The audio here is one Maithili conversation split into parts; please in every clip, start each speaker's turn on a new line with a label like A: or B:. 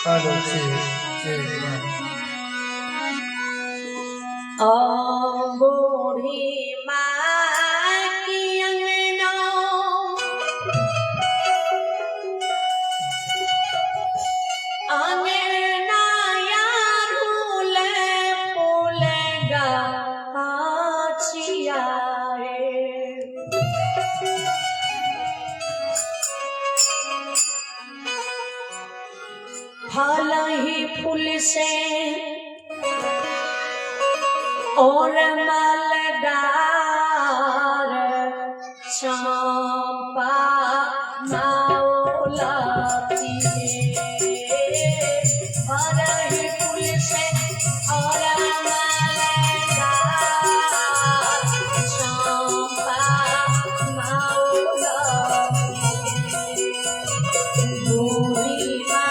A: Hello, two, three, one.
B: बूढ़ी माँ की अंगना अंगना यारूल फूल गाछिया फल ही फूल से और मलदार चंपा मावलती फल ही फूल से और मलदार चंपा मावलती बूढ़ी माँ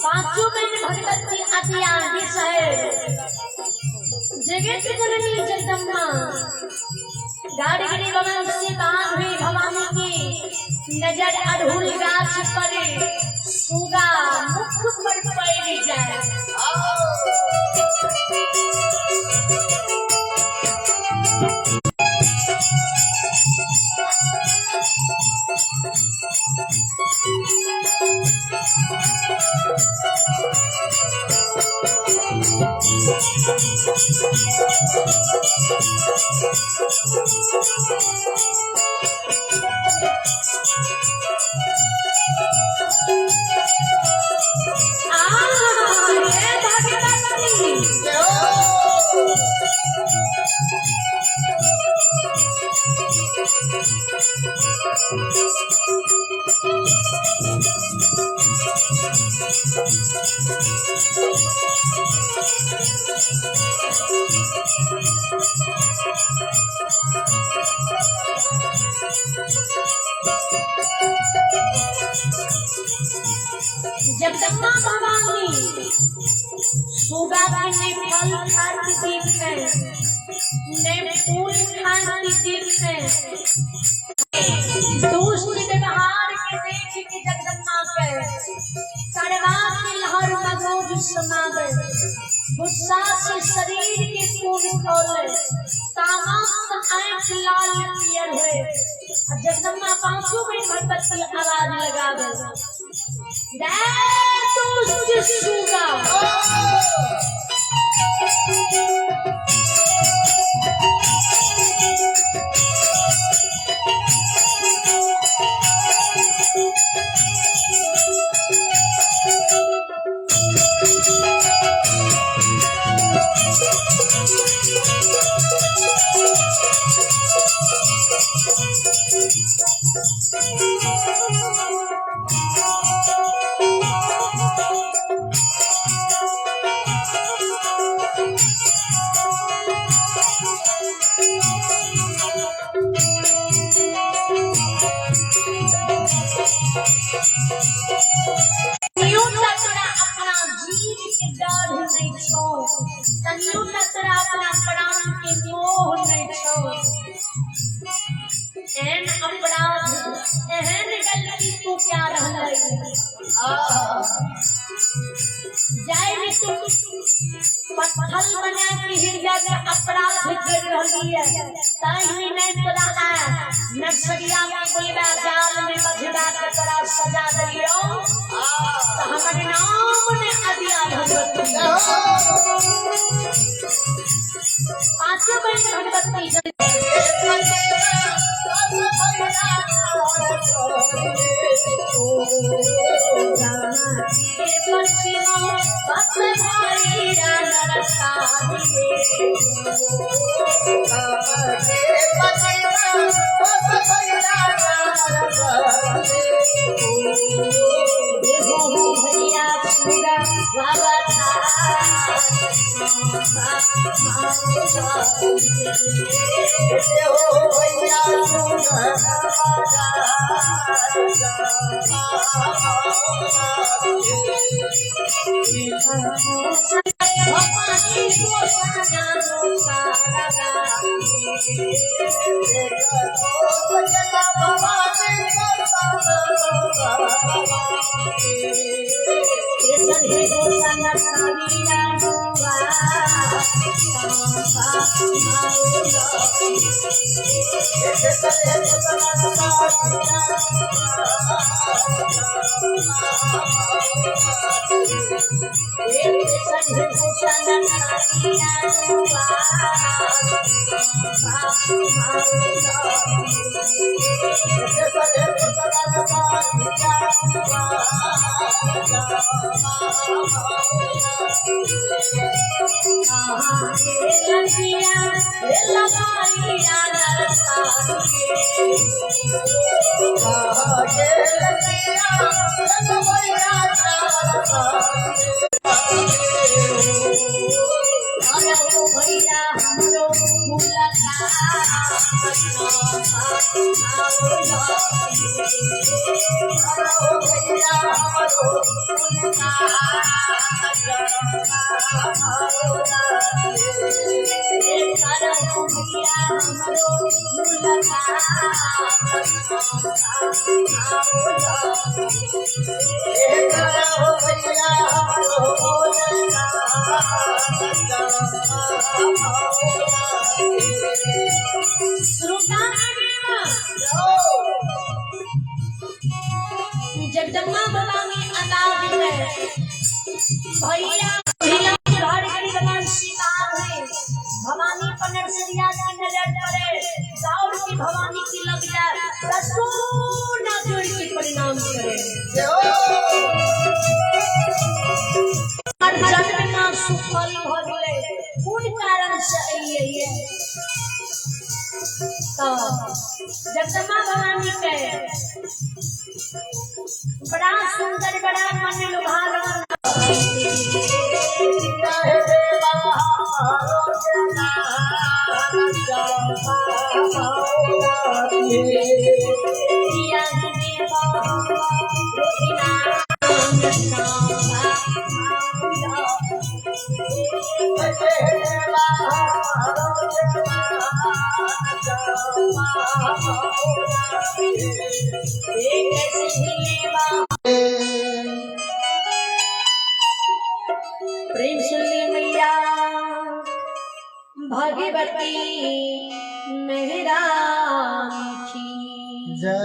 B: पांचों बहन भगवती अति आदि साहेब जगत जननी जगदम्बा गाड़गिरी भवन से बांध हुई भवानी की नजर अड़हुल गाछ पर सुगा मुख पर पड़ जाए। जगदम्बा भवानी सुगा के फल खाती दीप है, ने फूल खाती दीप है। दुष्ट व्यवहार के देख के जगदम्बा के करवा के लहर मगोज समा गए। गुस्सा से शरीर के खून खोले, तामाम आंख लाल पियर हुए। जगदम्बा पांचों में भगवती आवाज लगा गए, सुगा। अपना जीव के डर नहीं छो, तनियो तोरा अपना प्राण के मोह नहीं छो। एहन अपराध एहन गलती तू क्या रहलै, जाय में तू पत्थर बना के हृदय के अपराध कर रहली है, ताही नहीं तोरा आ नर्सरिया में बोलबा जाल में बझबा के तोरा सजा दियो, तो हमर नाम ने अदिया भगवती। पांचों बहन भगवती Jagdamba Bhavani अदाद है भैया भैया घर की बना शिकार है भवानी पर नरसरिया की नजर पड़े दौड़ की भवानी की लग जाए ना जोड़ के परिणाम करे जन्म ना सुफल भ गेलै कोन कारण से अइयै तो जगदम्बा भवानी के बड़ा सुंदर बड़ा मन लुभावन प्रेम सुनली मैया भगवती मेहरानी की
A: जय।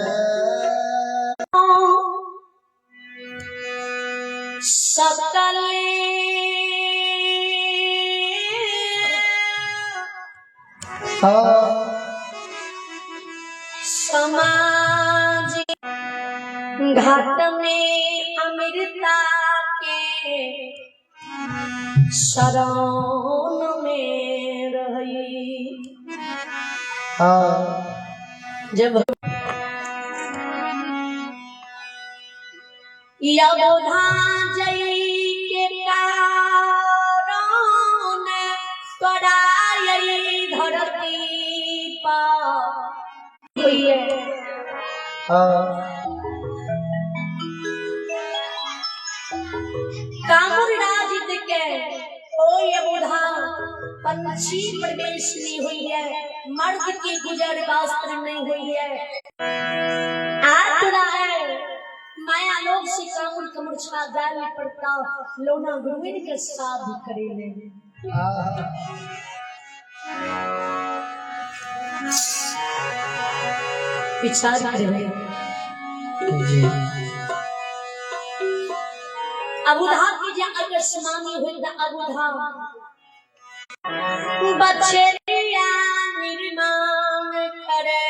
B: सकल समाज घाट में अमृता के शरण में रही। जब यबोधा जई के कारण कराई धरती पर हुई है। कामुर राजित के ओ यबोधा पंछी प्रवेश नहीं हुई है, मर्द की गुजर वस्त्र नहीं हुई है। आतुरा है माया लोग से कामुर कमुरछा गाली पड़ता लोना गुरुविन के साथ करे ले। विचार करे
A: जी।
B: अबुधा की जे अकस्मानी हुई त अबुधा बछेरिया निर्माण करे।